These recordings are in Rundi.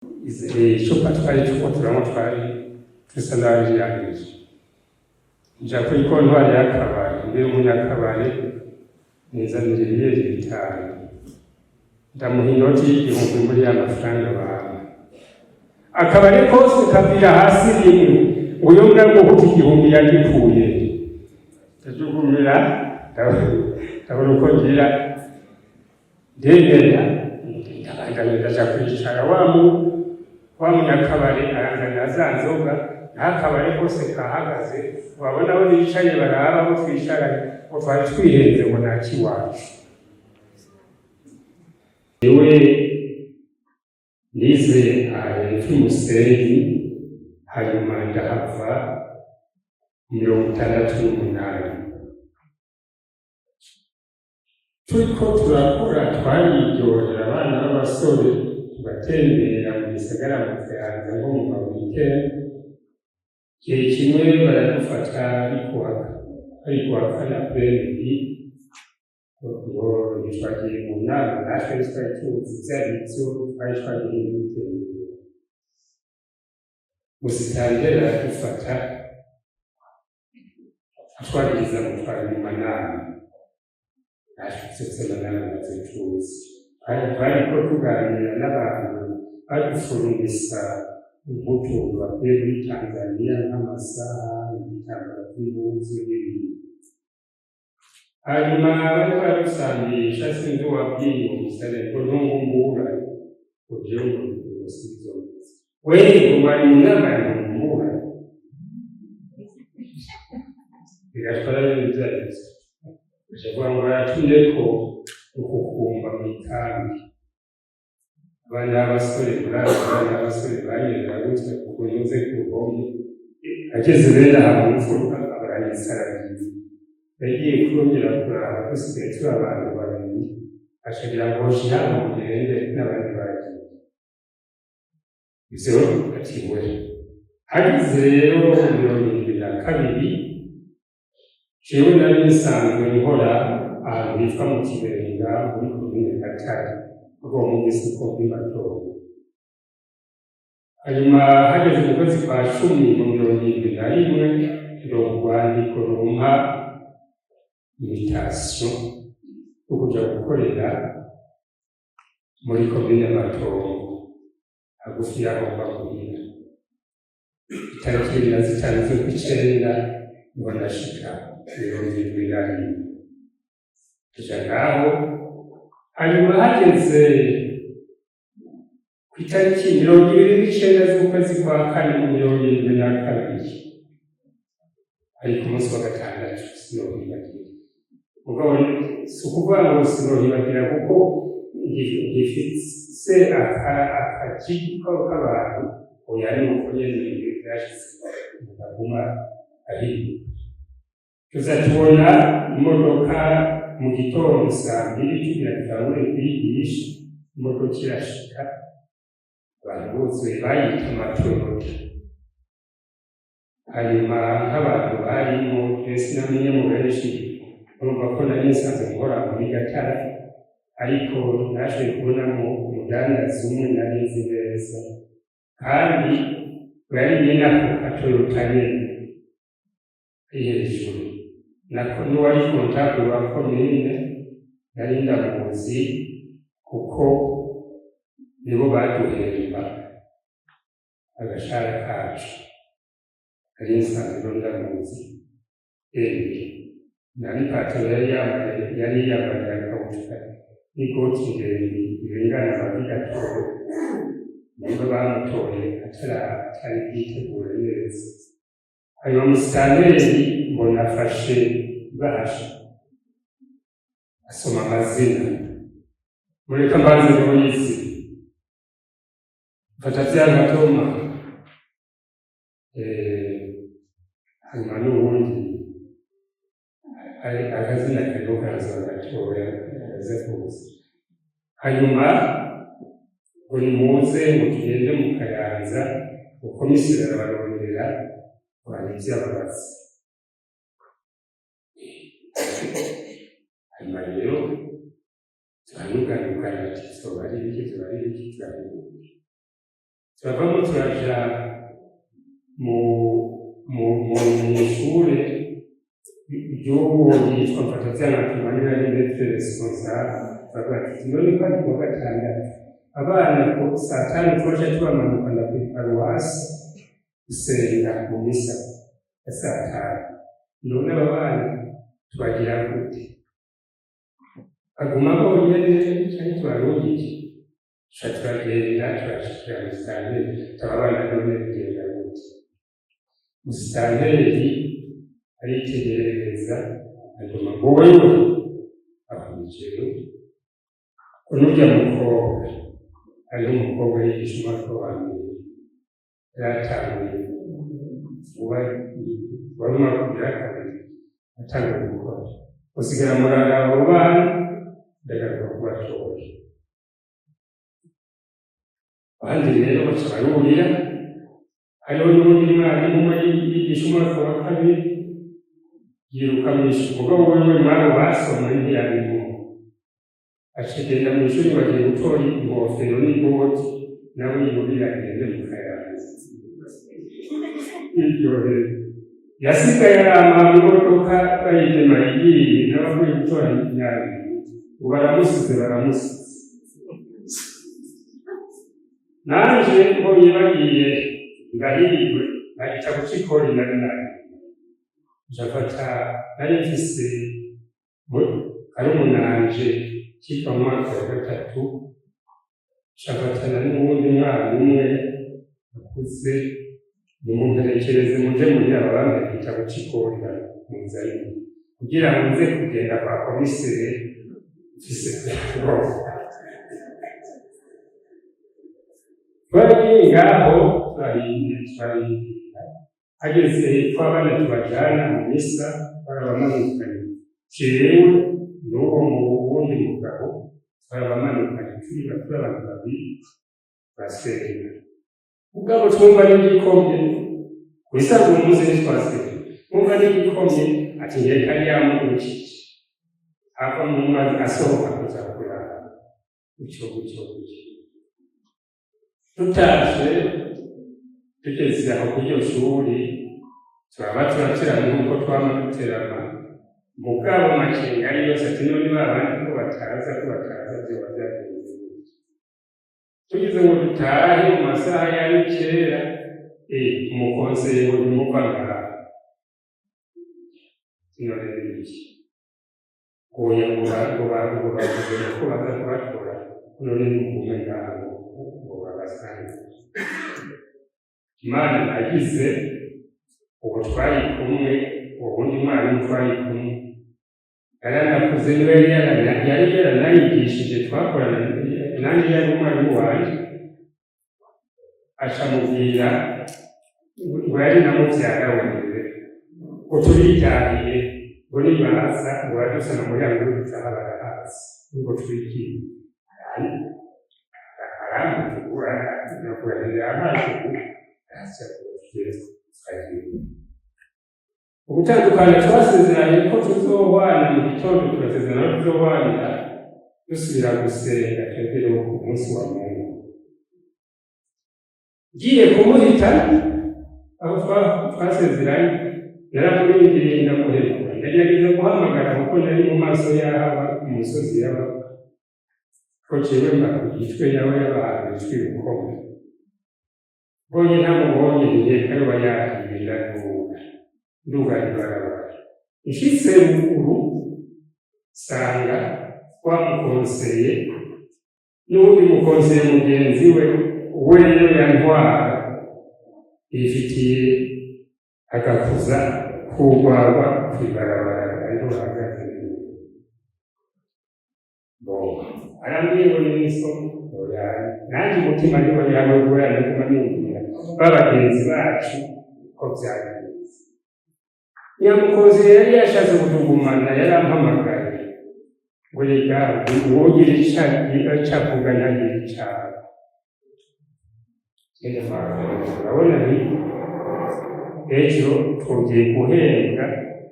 Icupa twari turiko turanywa twari dusa nabi yangije. Nja kuri comptoir y'akabari, mbere umunyakabari nizanira ibiyeri 5, ndamuha inoti y'1000 muri ya mafaranga bampa. Akabari kose kavira hasi rimwe ngo uyo mbwa ngo 1000 yagikuye. Ndajugumira, ndabona uko ngira, ndemera, ndabandanya, ndaja kwicara. Wa munyakabari aranzanira za nzoga, n'akabari kose kahagaze, wabona aho nicaye, baraba aho twicaranye ngo twari twihenze, ngo ntakiwacu. Yewe, nize hepfo Musenyi, hanyuma ndahava 68. Turiko turakura, twariryohera abana b'abasore, tugatembera mu gisagara, mu Kayanza, nko mu ma week-end. Igihe kimwe baradufata ari kuwa kane après-midi, ngo ntitwagiye mu nama. Natwe twari tuzi ivyo arivyo, twari twagiye gutembera. Musitanteri aradufata, atwagiriza ngo twari mu manama. Natwe ivyo vy'amanama ntavyo tuzi. Twariko tuganira n'abantu badufurumisa nk'utuntu bakuye muri Tanzaniya, nk'amasaha, ibitambara vy'impuzu n'ibindi. Hanyuma bariko baradusambisha, sinzi uwabwiye uwo musore ngo ntungumbura, ngo jewe ngo sivyo we, ngo bari mu nama ya ntungumbura. Bigatwara ibintu ivyo arivyo, bacavuga ngo baratumyeko ukukumba mw'ikambi abana b'abasore. Murazi abana b'abasore banyerera gutya ukuntu uze ku ruhome, ageze bene aha mu mfuruka abarangiza aragiye. Yagiye kurongera kuraba dusigaye turi abantu babiri, acagira ngo hoshi hano mugende n'abandi bagiye. Ivyo ati we hageze rero 72, jewe nari nsanzwe nkora ahantu hitwa mu Kibenga, muri komine Gatare, ubwo mwumvise ko ndi Matongo. Hanyuma hageze mu kwezi kwa 10 mu 71, ndonka urwandiko rumpa mutation yo kuja gukorera muri komine Matongo, hagufi y'aho mba muhira. Itariki 25 z'ukwicenda niho nashika, 71, tuja ngaho. Hanyuma hageze ku itariki 29 z'ukwezi kwa kane mu 72, ari ku munsi wa gatandatu, sinohibagira. Mugabo si ukuvuga ngo sinohibagira kuko ngifise akajiji k'abantu, oya, ni uko nyene ibintu vyashitse umuntu aguma ahinduka. Tuza tubona imodoka mu gitondo saa 2, tugira dutangure kwigisha, imodoka irashika, abantu buzuye, bayita amatoyota. Hanyuma nk'abantu barimo, ese namenye mu benshi, urumva ko nari nsanzwe nkora muri Gatara, ariko nashoboye kubonamo umudandaza umwe nari nzi neza, kandi yari nyene ako katoyota nyene ari hejuru, nako n'uwari comptable wa komine nari ndamuzi, kuko nibo baduhemba agashahara kacu, nari nsanzwe ndamuzi. Emwe, nari pataro yari yambaye, yari yambaye akabutura n'ikoti ndende irengana amavi gatoya, nimba bamutoye atari bwitegure neza. Hanyuma musitanteri mbona afashe ibahasha, asoma amazina. Mureka mbanze muyizi, mfata vya gatoma. Hanyuma n'ubundi akazina kariko karaza gatoya aza kuza. Hanyuma ngo nimuze, ngo tugende mu Kayanza, ngo komiseri arabarondera, ngo hari ivyo ababaza. Hanyuma rero turanuganugana ati vyoba ari ibiki, vyoba ari ibiki, turabibuka. Turavamo turaja mu ishure ry'uwo yitwa Mfatavyanga niwe yari maître responsable. Turavuga tuti: "None ko ari kuwa gatandatu, abana ko saa 5 twaca tubamanukana kuri paruwasi gusenga mu misa ya saa 5, none aba bana tubagira gute? Baguma bonyene canke tubarungike?" Tuca turagenda, turashikira musitanteri, turabana: "None bigenda gute?" Musitanteri aritegereza, aguma ngo: "Wewe aho ko nurya mukobwa." Hariho umukobwa yigisha umwaka wa mbere, yaratanguye vuba, wari umwaka ugira kabiri atanguye gukora. "Usigara murara abo bana, ndagaruka kubatora." Abandi rero baca barurira. Hariho n'uwundi mwarimu umwe yigisha umwaka wa kabiri, yiruka mw'ishuri, mugabo wewe mwabo basoma ntiyarimo. Acagenda mw'ishuri, bagiye gutora inkofero n'ikoti, nawe yurira agende mu Kayanza. Iryohera yasigaye arama imodoka bayigema igiye, n'abavuye gutora imyabiri ngo baramusize, baramusize. Nanje mbonye bagiye, ndahirwe nagita guca ikori nari nari njafata, nari mfise karumunanje kiva mu mwaka wa gatatu, ncafatana n'uwundi mwana umwe akuze: "Nimumperekereze muje muhira, bampe igitabo c'ikori munzanire, kugira ngo nze kugenda kwa komiseri mfise." Twari ngaho turarindira, turarindira, hageze hepfo abana tubajana mu misa, barabamanukanye, jewe n'uwo mu wundi mugabo twarabamanukanye, turi turi abantu babiri, turasenga. Mugabo twumva n'igikomye kwisanga uwo munsi ntitwasenga, twumva n'igikomye ati: "Ngeka yamugurishije ava mu mazi asohoka kuza kurara." Gutyo gutyo gutyo, tutashe, tugeze aho kuri iryo shuri, turaba turaterama nk'uko twama duterama. Mugabo makenga ari yose, ati: "None ba bandi ko bataza, ko bataza, vyoba vyagenze gute?" Tugeze ngo dutahe mu masaha yari kera, umukonseye ngo: "Ntimuva ngaha." None ni iki? Oya, ngo bavuze ko baza kubatora, none nimugume ngaha ngo babasange. Imana nagize ubu twari kumwe, ubundi mwarimu twari kumwe yaranakuze, niwe yari yaranayigishije, twakorana nanjye, yari umwarimu wanje. Aca mubwira ngo yari na muvyara wewe, ngo turitahiye, ngo nibaza ngo baradusanga muri ya nguru dutaha barahazi, ngo twigiye. Aramutugura nakuranira amazi ubu araza twagiye. Ugutandukana, twasezeranye ko tuzohwana mu gitondo, turasezerana ko tuzohwanira dusubira gusenga twebwe ku munsi wa Mungu. Ngiye kumuhita aho twasezeranye, naramurindiriye ndamuhekura, ndagerageza guhamagara kuko nari mu maso y'ahaba umusozi yaba, ko jewe mba ku gitwe, yawe y'abantu bitwa ibukoma. Mbonye ntamubonye, ntiheka yoba yahiye, ndaduga, nduga ibarabara, nshitse ruguru nsanga wa mukonseye n'uwundi mukonseye mugenzi we, we rero yantwara yifitiye agakuza k'urwagwa kw'ibarabara, ariho bahagaze. Bo arambwiye ngo ni oya, nanjye umutima ntiwari naguma nibwira ba bagenzi bacu ko byagenze. Nyamukozi yari yashatse kutugumana, yarampamagaye ngo: "Rega uwogira ico avuga ntagire icaba." Urabona nti ejo tugiye guhembwa,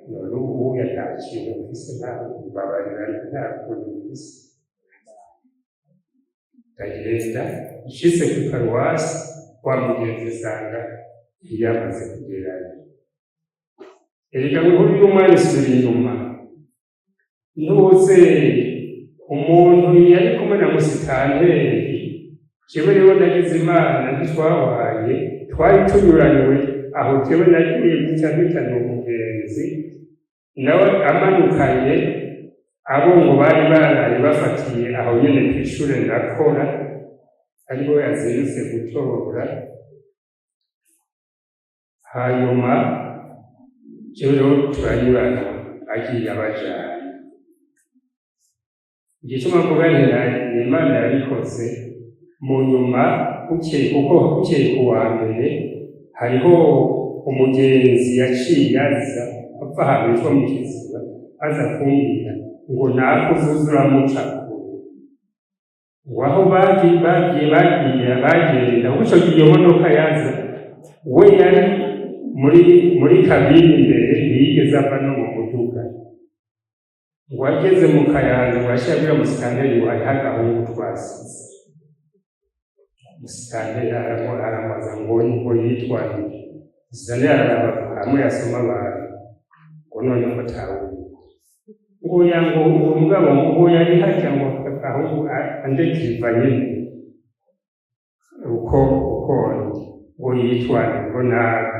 none ubu nta kintu mfise, nta mbabarira, nta kuntu mfise. Ndagenda, nshitse kuri paruwasi. Wa mugenzi nsanga yamaze kugerayo. Erega inkuru y'umwana isubira inyuma. Ntuze umuntu yari kumwe na musitanteri, jewe rero nagize Imana ntitwabaye, twari tunyuranywe aho. Jewe nagiye guca mpitana umugenzi, nawe amanukanye abo ngo bari baraye bafatiye aho nyene kw'ishure ndakora, aribo yazindutse gutora. Hanyuma jewe rero turanyurana, agiye abajanye. Igituma mvuga nti ni Imana yabikoze, mu nyuma bukeye, kuko bukeye ku wa mbere hariho umugenzi yaciye aza ava ahantu hitwa mu Kiziba, aza kumbwira ngo nako uzuza uramuca kure, ngo aho bagiye bagiye bagiye bagenda, kuko ico gihe iyo modoka yaza we yari muri cabine imbere, ntiyigeze ava no mu muduga. Ngo ageze mu Kayanza, ngo yaciye abwira musitanteri ngo hariho agahungu twasize. Musitanteri aramubaza ngo yitwa nde? Musitanteri araraba hamwe yasoma abantu, ngo none ko atawuzi, ngo ya ngo uwo mugabo ngo yari harya, ngo agahungu andekiriva nyene uko ngo yitwa nde? Ngo nabi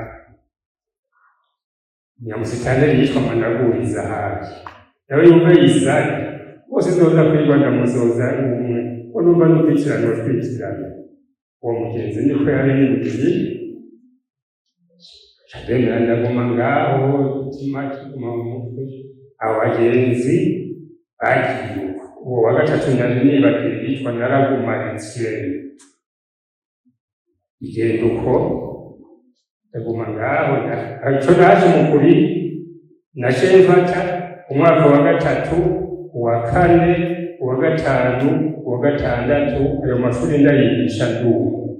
nyamusitanteri yitwa Managuriza hafi nawe yumva Isaki bose nzoza kwirwa ndamuzoza umwe, ko numva n'ukwitirana twitirana. Uwo mugenzi niko yari yibwiye. Ndemera ndaguma ngaho, igitima kiguma mu mutwe. Abo bagenzi bagiye uko. Uwo wa gatatu nari nibagiye, yitwa Naraguma Etienne. Igenda uko, ndaguma ngaho. Ico naje mu kuri naciye mfata umwaka wa gatatu, uwa kane, uwa gatanu, uwa gatandatu, ayo mashuri ndayigisha ndumva,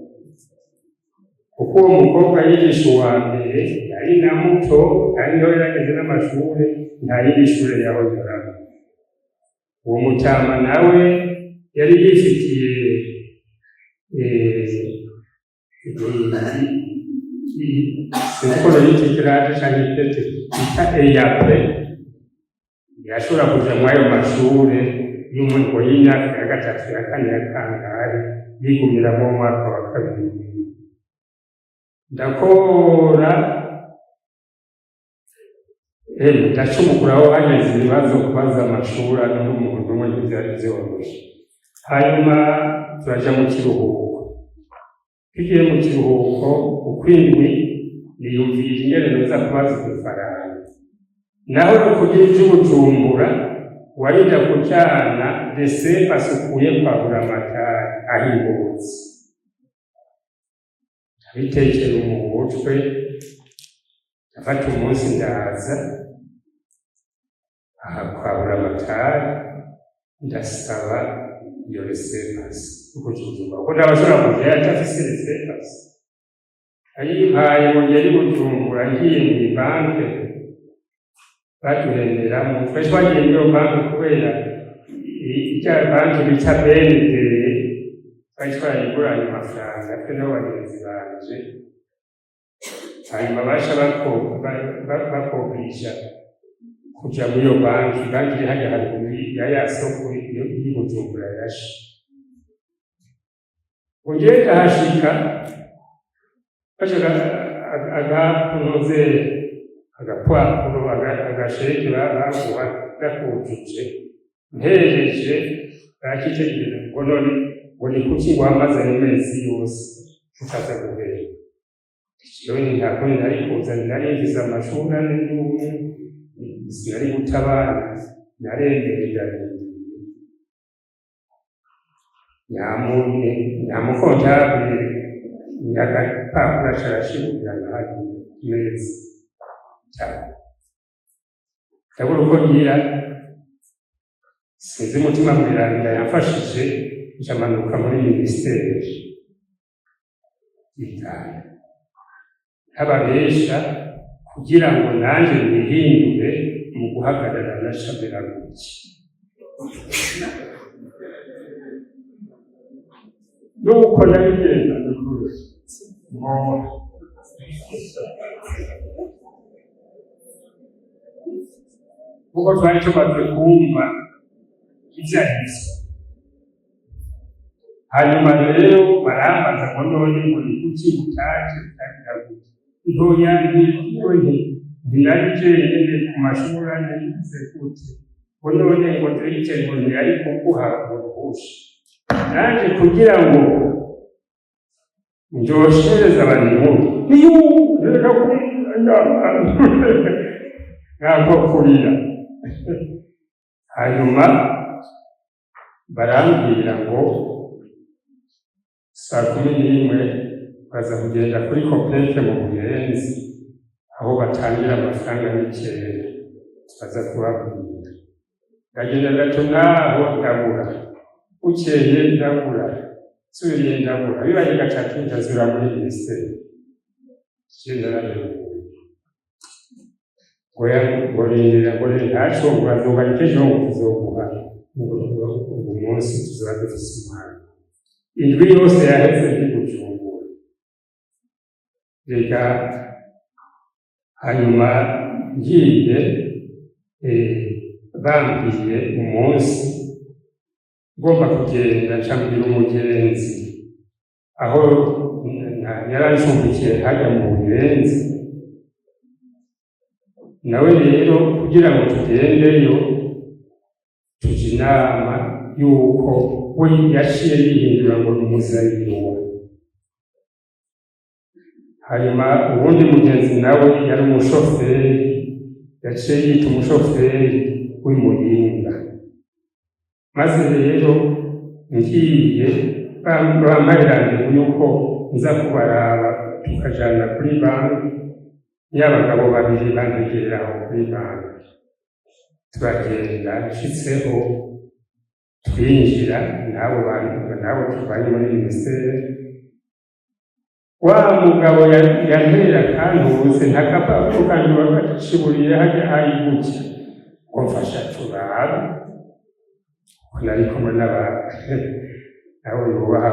kuko uwo mukobwa yigisha uwa mbere yari na muto, ari niho yarageze n'amashure, nta yindi shure yahonyoramo. Uwo mutama nawe yari yifitiye sinzi ko noyita grade canke ipete bita EAP, yashobora kuja mw'ayo mashure y'umuntu y'imyaka ya gatatu, ya kane, ya kangahe, yigumira mu mwaka wa kabiri. Ndakora ndacumukuraho hageze ibibazo, kubaza amashuri n'umuntu umwe ntivyari vyoroshe. Hanyuma turaja mu kiruhuko. Tugiye mu kiruhuko ukwindwi, niyumvira ingene noza kubaza udufaranga. Naho no kugira ivy'Ubujumbura, warinda kujana laissez-passer ukuye kwa Buramatari aho i Ngozi. Ndabitekera mu mutwe, ndafata umunsi ndaza aha kwa Buramatari, ndasaba iyo laissez-passer yo kuja, kuko ndabashobora kujayo atafise laissez-passer. Ayimpaye ngo ngere i Bujumbura, ngiye mw'ibanke baduhemberamwo. Twari twagiye muri iyo banki kubera irya banki bita BND, twari twarayiguranye amafaranga twe nabo bagenzi banje. Hanyuma baca bakogurisha kuja muri iyo banki. Banki iri harya haruguru ya ya soko y'i Bujumbura yashe. Ngo ngewe ndahashika, bashaka agapunoze agapapuro, agasheke baguha gakujuje, mpejeje barakitegereza ngo none ngo ni kuki ngo wamaze ayo mezi yose utaza guhera? Jewe nta kundi nari kuza, nari mfise amashuri ane n'umwe, sinari gutabara. Naremeye, ndarindiriye. Nyamu comptable nyagapapuro aca arashibukirana hariya ku meza cyane, ndabura uko ngira. Sinzi umutima mweranda yamfashije, nca muri minisiteri itanu ntababesha, kugira ngo nanje nihindure mu guhagarara nashamira gutya. Nuko ndabigenza ndukuri. Ngo kuko twari tumaze kumva ivyo arivyo. Hanyuma rero barambaza ngo none ngo ni kuki utaje, utagira gute? Ntoya ntiwe nti ntinari jenyene ku mashuri ane nize gute, ngo none ngo directeur ngo ntiyari kuguha uruhusha. Naje kugira ngo njoshereze abantu inkuru niyo reka ntabwo kurira. Hanyuma barambwira ngo saa 11 baza kugenda kuri COPEC mu Buyenzi, aho batangira amafaranga n'ikera, baza kubabwira. Ndagenda gato naho ndabura, bukeye ndabura, nsubiriye ndabura, bibaye gatatu ndazura muri minisiteri. Narabeguye ngo ngo rindira, ngo ntaco, ngo bazogaruka ejo, ngo tuzoguha, ngo umunsi tuzoba dufise umwanya. Indwi yose yaheze ndi Bujumbura. Reka hanyuma ngiye, bambwiye umunsi ngomba kugenda, nca mbwira umugenzi aho yarancumbikiye hajya mu Buyenzi. Nawe rero kugira ngo tugendeyo, tuja inama yuko we yaciye yihindura ngo ni umuzayirwa. Hanyuma uwundi mugenzi nawe yari umushoferi, yaciye yita umushoferi w'Imuyinga. Maze rero ngiye, bampaye rendez-vous yuko nza kubaraba tukajana kuri banki. Y'abagabo babiri bantegerera aho kuri banki, turagenda. Nshitseho twinjira n'abo bantu, n'abo tuvanye muri minisiteri. Wa mugabo yantera kantuze ntakapapuro kanje bagaciburiye hajya hari gutya, ngo mfasha turabe ko nari kumwe n'aba nabo yubaha.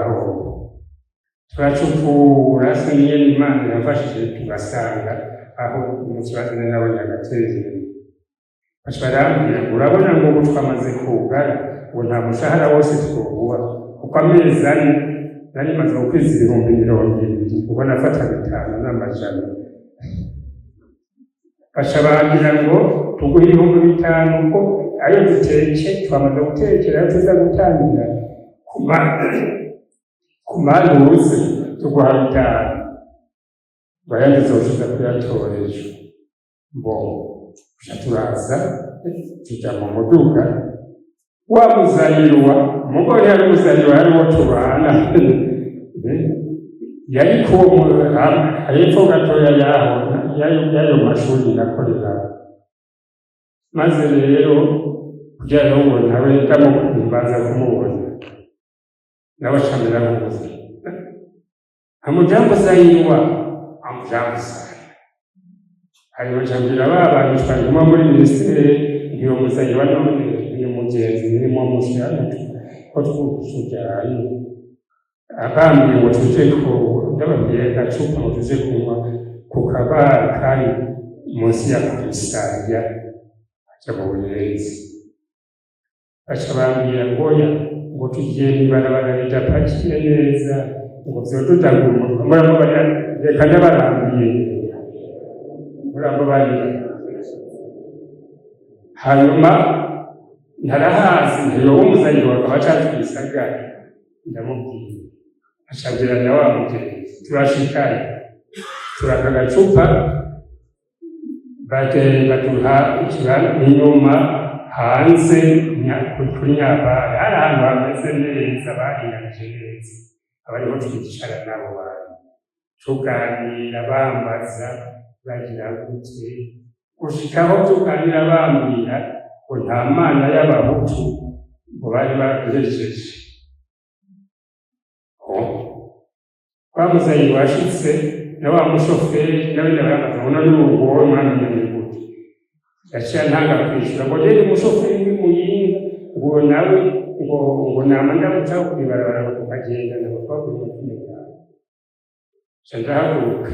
Turacukura, sinye Imana yamfashije, tugasanga aho mu kibazo nabonye agateza. Baca barambwira ngo urabona, ngo ubu twamaze kugara, ngo nta mushahara wose twoguha, kuko amezi 4 nari maze gukwiza 20,000, kuko nafata 5 n'amajana. Baca bambwira ngo tuguhe 5000, ko ayo duteke twamaze gutekera, ayo tuza gutangira ku manuze, tuguha 5, ngo ayandi tuzoza kuyatora ejo. Bo tuca turaza, tuja mu muduga wa muzayirwa. Umugore yari muzayirwa, yari uwo tubana, yari ku hepfo gatoya yaho y'ayo mashuri nakorera. Maze rero kugira ngo nawe mbanza kumubona, nawe acamera nk'umuzi. Hamujambo Zayirwa, amujambo sana. Hanyuma ncambwira ba bantu twari kumwe muri minisiteri, ntiyo muzayirwa none ni mugenzi nirimo mushira ko tujyanye. Abambwiye ngo tuje ku, ndababwiye agacupa, ngo tuje kunywa ku kabari kari munsi ya komisariya aja mu Buyenzi. Baca bambwira ngo oya, ngo tugiye mw'ibarabara ridapakiye neza, ngo vyodudagura umutwe. Muramubarira, reka ndabarambiye, murambabarira. Hanyuma ntarahazi, ntiyoba umuzayirwa akaba acazi gisagara. Ndamubwiye, acabwira na wa mugenzi, turashikayo, turaka agacupa, baduha ikibanza inyuma hanze kuri nyabare. Hari ahantu hameze neza, baringanije neza, abariho twicara n'abo bantu, tuganira, bambaza bagira gute, gushikaho tuganira bambwira ngo nta mana y'abahutu ngo bari baduhejeje. Wa muzayi washitse na wa mushoferi nawe ndabarambaza ngo none ubu wowe mwamenyanye gute? Yaciye antanga kwishura ngo jye umushoferi w'Imuyinga, ngo nawe ngo nama ndamucaho kw'ibarabara, ngo tukagendana, ngo twavuye mu tumenyana. Nca ndahaguruka,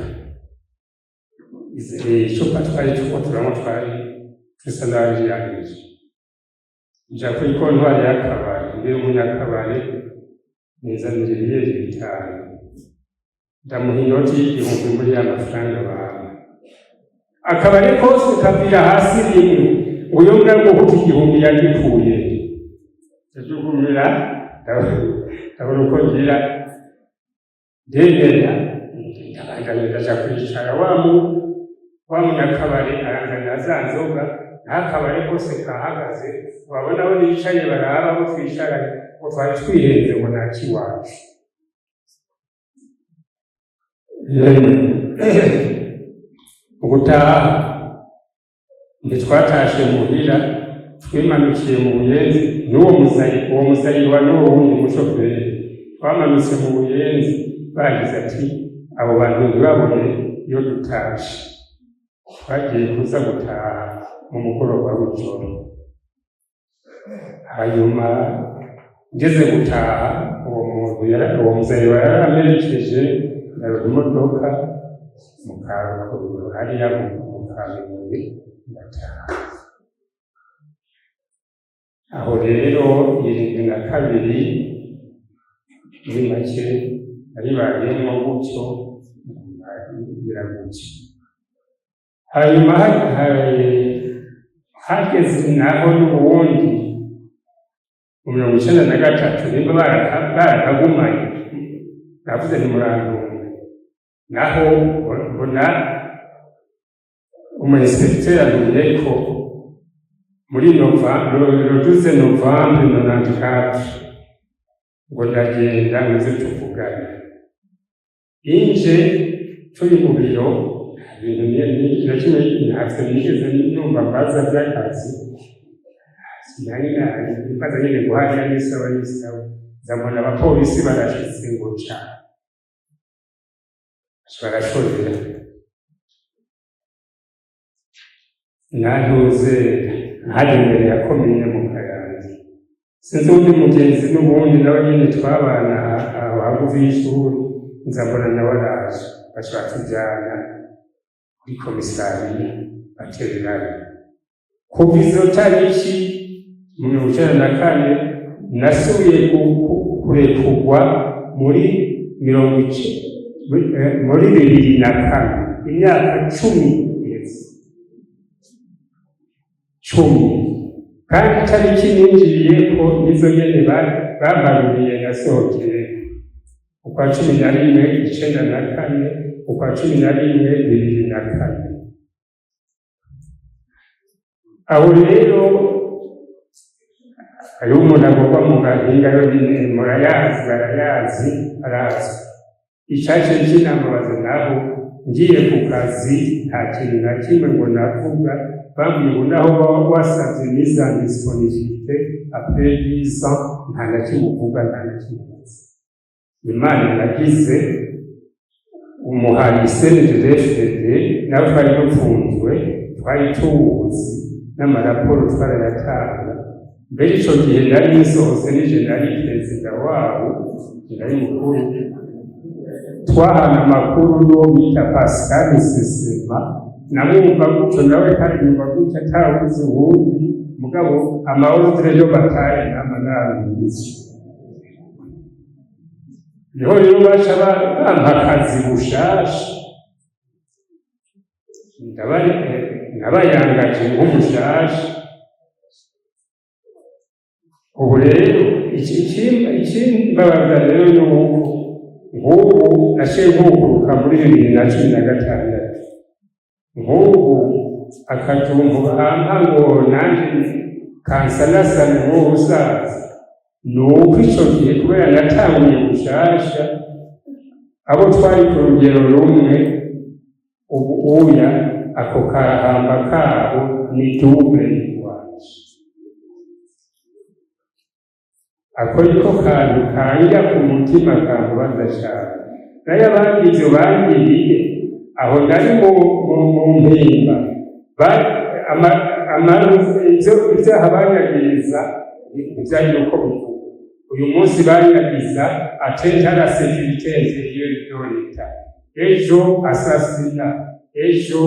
icupa twari turiko turanywa twari dusa nabi rirangije, nja kuri comptoir y'akabari, mbwira umunyakabari nizanira ibiyeri 5, ndamuha inoti y'1000 muri ya mafaranga bampa. Akabari kose kavira hasi rimwe ngo uyo mbwa w'umuhutu 1000 yagikuye. Ndajugumira, ndabona uko ngira, ndemera, ndabandanya, ndaja kwicara. Wa munyakabari aranzanira za nzoga, naho akabari kose kahagaze, wabona aho nicaye, baraba abo twicaranye ngo twari twihenze, ngo ntakiwacu. Mu gutaha ntitwatashe muhira, twimanukiye mu Buyenzi n'uwo muzayi, uwo muzayirwa n'uwo wundi mushoferi. Twamanutse mu Buyenzi, bagize ati abo bantu ntibabone iyo dutashe. Twagiye kuza gutaha mu mugoroba w'ijoro. Hanyuma ngeze gutaha, uwo muntu uwo muzayirwa yaramperekeje, ndaronka imodoka mu Karukuru hariya mu Kamenge, ndataha. Aho rero 72, muri make naribayemwo gutyo, ngira gutyo. Hanyuma hageze naho n'ubundi mu 93, nimba barakagumanye, navuze nti murantunga, naho mbona umu inspecteur antumyeko muri le 12 novembre 94, ngo ndagenda nze tuvugane. Inje turi mu biro, nta bintu na kimwe, ntavyo nigeze numva mbaza vy'akazi. Nari mbaza nyene ngo hariya n'isawa n'isawa, nza mbona abapolisi barashitse ngo ca barashorera nantuze hari imbere ya komine mu Kayanza. Sinzi uwundi mugenzi n'ubundi nawe nyene twabana aho hagufi y'ishuri, nza mbona nawe araje, baca batujana kuri komisariya batererayo. Kuva izo tariki mu 94, nasubiye kurekurwa muri muri 2004, imyaka 10 iheze, 10. Kandi itariki ninjiriyeko nizo nyene bamparuriye nasohokeye, ukwa 11 94, ukwa 11 2004. Aho rero hariho umuntu agomba mu gahinga yonyine, murayazi, barayazi, arazi icace c'inambabaza. Naho ngiye ku kazi, nta kintu na kimwe ngo navuga. Bambwiye ngo naho waba wasavye mise en disponibilité après 10 ans, nta na kimwe uvuga, nta na kimwe ubaza. Imana nagize umuhari CNDD-FDD nawe twari dupfunzwe, twari tuwuzi n'amaraporo twarayatanga. Mbere ico gihe nari nsohotse, nije nari perezida wabo, nari mukuru. Twahana amakuru n'uwo bita Pascal Sesema, namwumva gutyo nawe kandi yumva gutyo, atawuzi uwundi. Mugabo ama ordres yo bataye nama nabizi. Niho rero baca bampa akazi bushasha, nabayangaje nk'umushasha. Ubu rero ikimbabaza rero ni uko nk'ubu naciye nkukuruka muri 2016. Nk'ubu akajumbu bampa ngo nanje kansanasane nk'ubusaza, ni uko ico gihe kubera natanguye bushasha, abo twari ku rugero rumwe, ubu uya ako kahamba kabo ni double iwacu. Ako niko kantu kanja ku mutima, kambabaza cane. Nayo abandi ivyo bangiriye aho nari mu Mpimba, ivyaha banyagiriza ntivyari uko bivugwa. Uyu munsi banyagiza atteinte à la sécurité intérieure de l'État. Ejo assassinat, ejo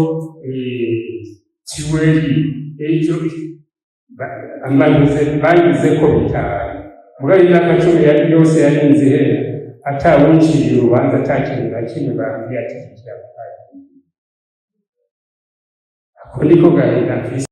tuerie, ejo amaze bagize ko 5. Mugabo imyaka 10 yari yose yarinze ihera atawunciriye urubanza, ata kintu na kimwe bambwiye ati iki kiraguhaye. Ako niko gahinda mfise.